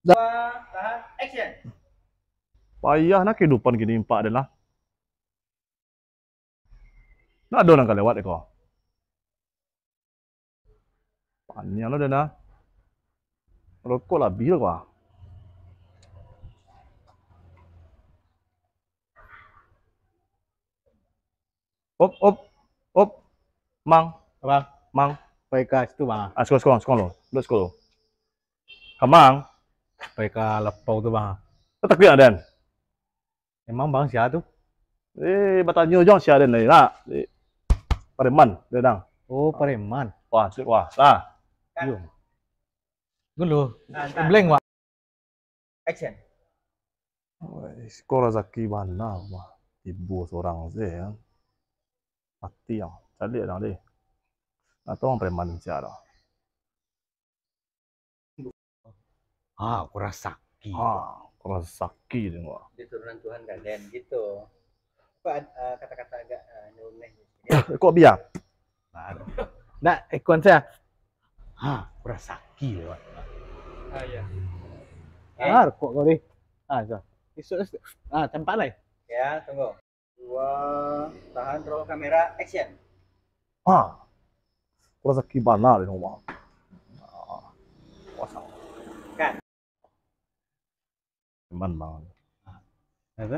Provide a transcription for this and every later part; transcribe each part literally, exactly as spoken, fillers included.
Dua, tahan, action. Payah nah kehidupan kini, impak den lah. Ndak ado nan ka lewat ko. Paniang lo den ah. Rokok lah abih lo ko ah. Op, op, op. Mang. Apa? Mang. Pai ka situ, Bang. Ah, siko, siko, siko lo. Duduak siko lo. Ka mang. Pai ka lapau tu, Bang. Kau takuik den? Emang Bang sia tu? Eh, batanyo jo sia den tadi, nak. Eh, pareman, den dang. Oh, pareman. Wah, cek wah. Lah. Iyo. Dulu. Nah, nah. Blank, Wak. Action. Wah, siko rasaki bana, mah. Tibo surang se, ya. Mati yang. Caliak dang, deh. Atau urang pareman sia dah. Ah, kurasaki. Ah, kurasaki tengok. Dia turunan Tuhan kalian gitu. Apa ad-, eh, kata-kata agak, eh, nyeleneh gitu. Kok biak? Nah, nak ikon saya. Ha, kurasaki lewat. Ah, iya. Ah, rokok kau deh. Ah, so. Esok, esok. Ah, campak lai. Ya, tunggu. Dua, tahan, roll kamera, action. Ah, kurasaki bana di rumah. Ah, kosong. Kan. Cuman, Bang. Apa?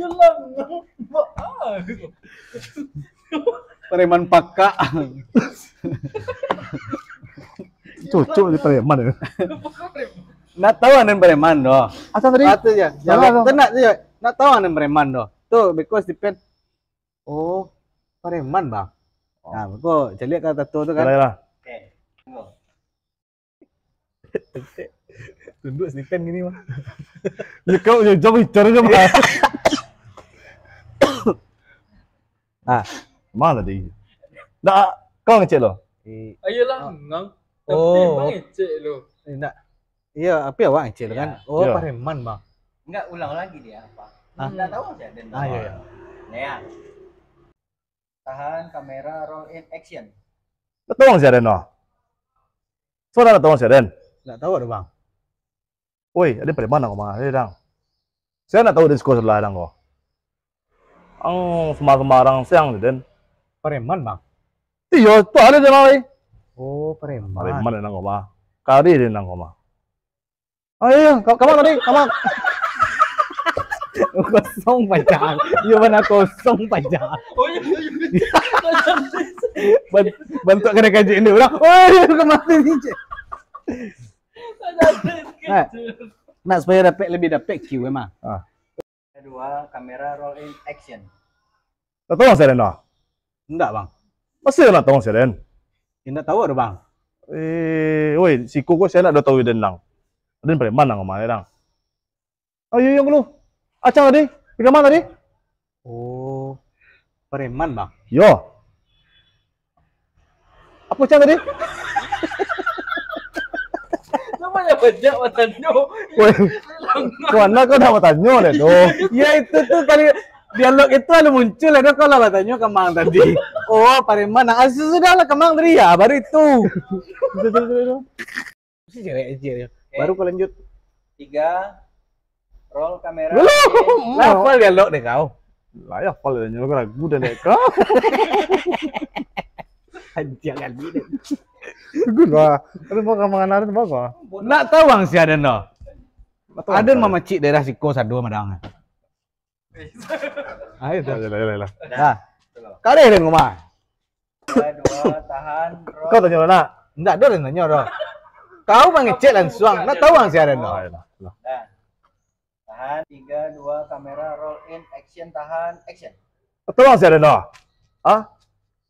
Yalah, nampak ah. Pareman pakak. Cocok di pareman ya. Nak tahu anan pareman doh. Asa tadi? Asa ya. Salah, salah. Tenang saja. Nak tahu anan pareman doh. Tu, because depend. Oh, pareman, Bang. Oh. Nah, kau caliak ka tato tu kan. Yalah, yalah. Oke. Tunggu. Tunduk sinikan gini, Bang. Ya, kau, ya, jauh bicara je, Bang. Ah. Mana tadi? Ndak, kau ngecek lo? Eh. Ayolah, ah. Ngang. Tapi oh. Bang ngecek lo. Eh, ndak. Iya, tapi awak ngecek lo kan? Iya. Oh, iya. Pareman, Bang. Enggak, ulang lagi dia, apa? Hah? Ndak tahu saya, Den. Ah, iya, iya. Ya. Tahan, kamera, roll in, action. Ndak tahu sia den doh. So, ndak tahu sia den. Ndak tahu doh, Bang. Oi, ado pareman ko mah, eh, dang. Sia ndak tahu di siko sabalah dang ko. Ang sumbarang siang tu, den. Pareman, Bang? Iyo, tu ado di mah, oi. Oh, pareman. Pareman dang ko mah. Kari den dang ko mah. Oh iyo, ka-, kamang tadi, kamang. Kosong pacah. Iyo, bana kosong pacah. Oh, iyo, iyo, iyo. Ban-, bantuak kanai kaji ni urang. Oh, iyo, kamang tadi, cek. Nak, nak supaya dapek, lebih dapek cue mah. Ah. Kedua, kamera roll in, action. Ndak tahu sia den doh? Ndak, Bang. Masa ndak tahu sia den? Ya, ndak tahu doh, Bang. Eh, woi, siko ko sia ndak tahu den dang. Den pareman dang, kamarin dang. Ayo, yang dulu. Acang tadi, di kamar tadi. Oh, pareman, Bang. Yo. Apo cang tadi? Banyak-banyak batanyo. Woi, kuana kau dah batanyo deh tu. Ya, itu tu kali dialog itu lalu muncul, ado kau lah batanyo ka Mang tadi. Oh, pareman. Ah, sudahlah ka Mang tadi ya, baru itu. Itu, itu, itu, itu. Si cewek, si cewek. Oke. Baru kau lanjut. Tiga, roll kamera. Belum. Lah, hafal dialog deh kau. Lah, ya hafal deh, nyolok ragu dan dek kau. Anjir kali deh. Tunggu lah. Kalau mau kamar anak apa kau? Nak tahu ang si Aden doh? Aden mamacik daerah siko sado madang. Ah, itu. Ayolah, ayolah, ayolah. Nah. Kau deh, Den, rumah. Dua, dua, tahan, roll. Kau tanyo lah, nak. Ndak ado den tanyo doh. Kau mangecek lansuang, nak tahu ang si Aden doh. Ah, ayolah, ayolah. Nah. Tahan, tiga, dua, kamera, roll in, action, tahan, action. Tahu ang si Aden doh. Hah?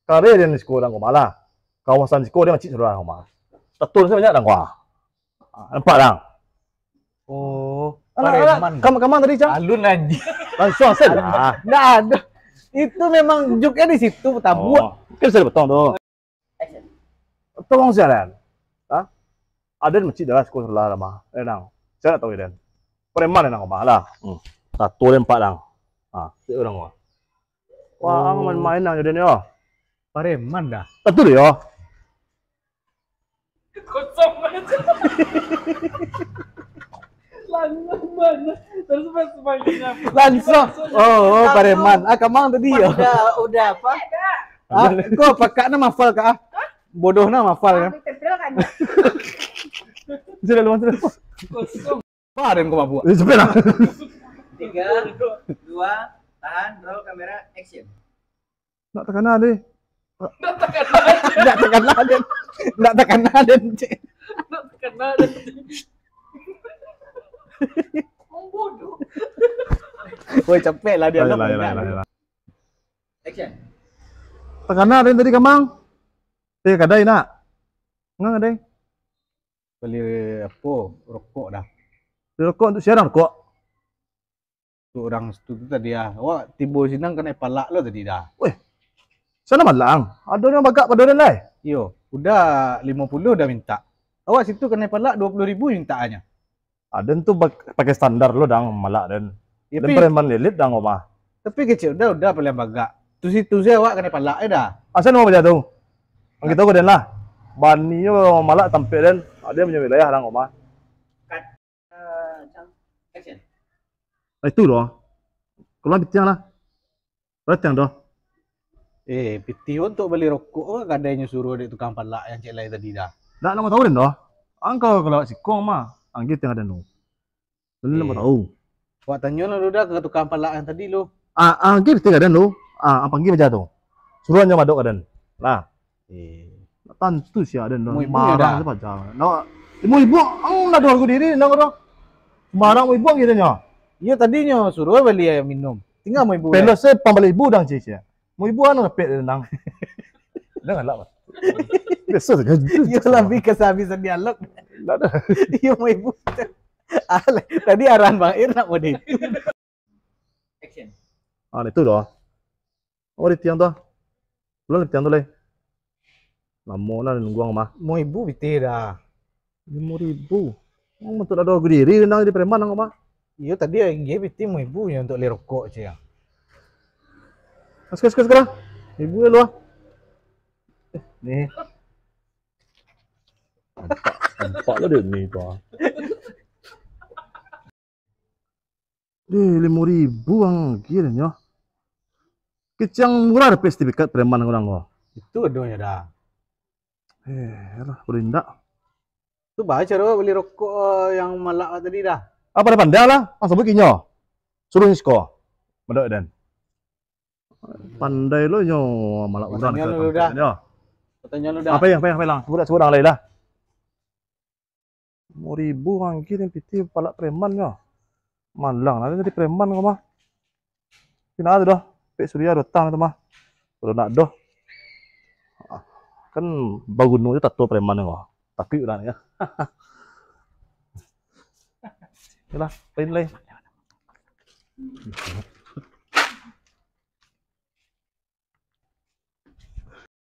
Kau deh, den siko dang ko mah lah. Kawasan siko den macik saudara ko mah. Tatul sa banyak dang ko ah. Ah, nampak dang? Oh, alah, alah, pareman. Kam-, kamang tadi, Cang? Alun aja. Lansuang se lah. Ndak ado. Itu memang joknya di situ, tabuak. Oh, mungkin bisa dipotong tu. Tolong sia, Den. Hah? Aden macik daerah siko sabalah mah. Eh, nang. Sia ndak tahu, Den. Pareman, nang, mah lah. Hmm. Satu den empat, dang. Ah, si urang mah. Wah, oh, main-main nang, Den, yo. Pareman dah. Betul, yo. Langsung mana? Terus pas semangatnya. Langsung. Oh, oh, pareman. Ah, kamang tadi yo. Udah, udah apa? Ah, kok pakak na mafal ka? Ah? Bodoh na mafal ka? Ambil tempel kan? Sudah, luan sudah. Kosong. Apa den ko mabuak? Eh, cepet lah. Tiga, dua, tahan, roll kamera, action. Ndak takana deh. Ndak takana. Ndak takana den. Ndak takana den, cek. Ndak takana den. Membodoh. Woi, capek lah dia. Lah, lah, lah, lah, lah. Action. Takana den tadi kamang. Eh, kadai nak. Ngang kadai. Bali apo? Rokok dah. Bali rokok untuk siaran rokok. Tu urang situ tu tadi ah. Awak tibo sinan kanai palak lo tadi dah. Weh, sana malang. Ado urang bagak pado den lai. Iyo, udah limo puluah dah mintak. Awak situ kanai palak duo puluah ribu mintaknyo. Aden tu bak-, pakai standar lo dang malak den. Iyo, den pi- preman lilit dang kok mah. Tapi kecek udah, udah paliang bagak. Tu situ se awak kanai palak e dah. Asa namo baja tu. Ang kito ko den lah. Bani nyo malak tampek den. Ado punyo wilayah dang kok mah. Cut. Eh, action. Ah, itu doh. Kalau pitiang lah. Pitiang doh. Eh, pitih untuak bali rokok ko kadai nyo suruah dek tukang palak yang cek lai tadi dah. Ndak, ndak mau tahu den doh. Angkau kalau lewat sikong mah, anggi tengah den tu. Den ndak mau tahu. Wak tanyo lah dulu dah ka tukang palak yang tadi lo. Ah, ah, anggi pitih ka den tu. Ah, ah, panggi baja tu. Suruah nyo madok ka den. Nah. Eh. Tantu sia den tu. Limo ribu marah dah. Limo ribu, ang lah doh hargo diri, nang doh. Sembarang limo ribu gitu nyo. Iyo, tadi nyo suruah bali aia minum. Tingga limo ribu. Pelos se pambali ibu dang, cie, cie. Limo ribu anu dapek den nang. Dah galak, Pak. Biasa saja. Iyo, lebih ke sehabis dialog. Ndak ada. Iyo, limo ribu. Ah, tadi arahan Bang Ir nak mode. Action. Ah, itu doh. Oh, di tiang tu. Belum di tiang tu lai. Lamo lah nunggu ang mah. Limo ribu pitih dah. Limo ribu. Oh, betul ado hargo diri nang di preman ang mah. Iyo, tadi agiah pitih limo ribu nyo untuak bali rokok, cie. Kas, kas, kas, kas. Ibu lu ah. Eh, ni. Nampak, nampak lah dia ni tu ah. Deh, limo ribu ang agiah nyo. Kecek ang murah dapek sertifikat preman urang ko. Itu adonyo dah. Eh, lah, buliah ndak? Tu baa caro bali rokok, eh, yang malak tadi dah. Ah, pandai-pandai lah, langsung buek inyo. Suruah siko. Madok den. Pandai lo nyo malak urang. Patanyo lu dah. Patanyo lu dah. Apo yang, apo yang, apo yang? Sudah, sudah lai lah. Limo ribu ang agiah pitih palak preman nyo. Malang lah dari preman ko mah. Kina tu doh, pek Surya datang tu mah. Kalau nak doh. Ah, kan baguno tu tato preman ko. Takuik urang ni. Yalah, lain, lain.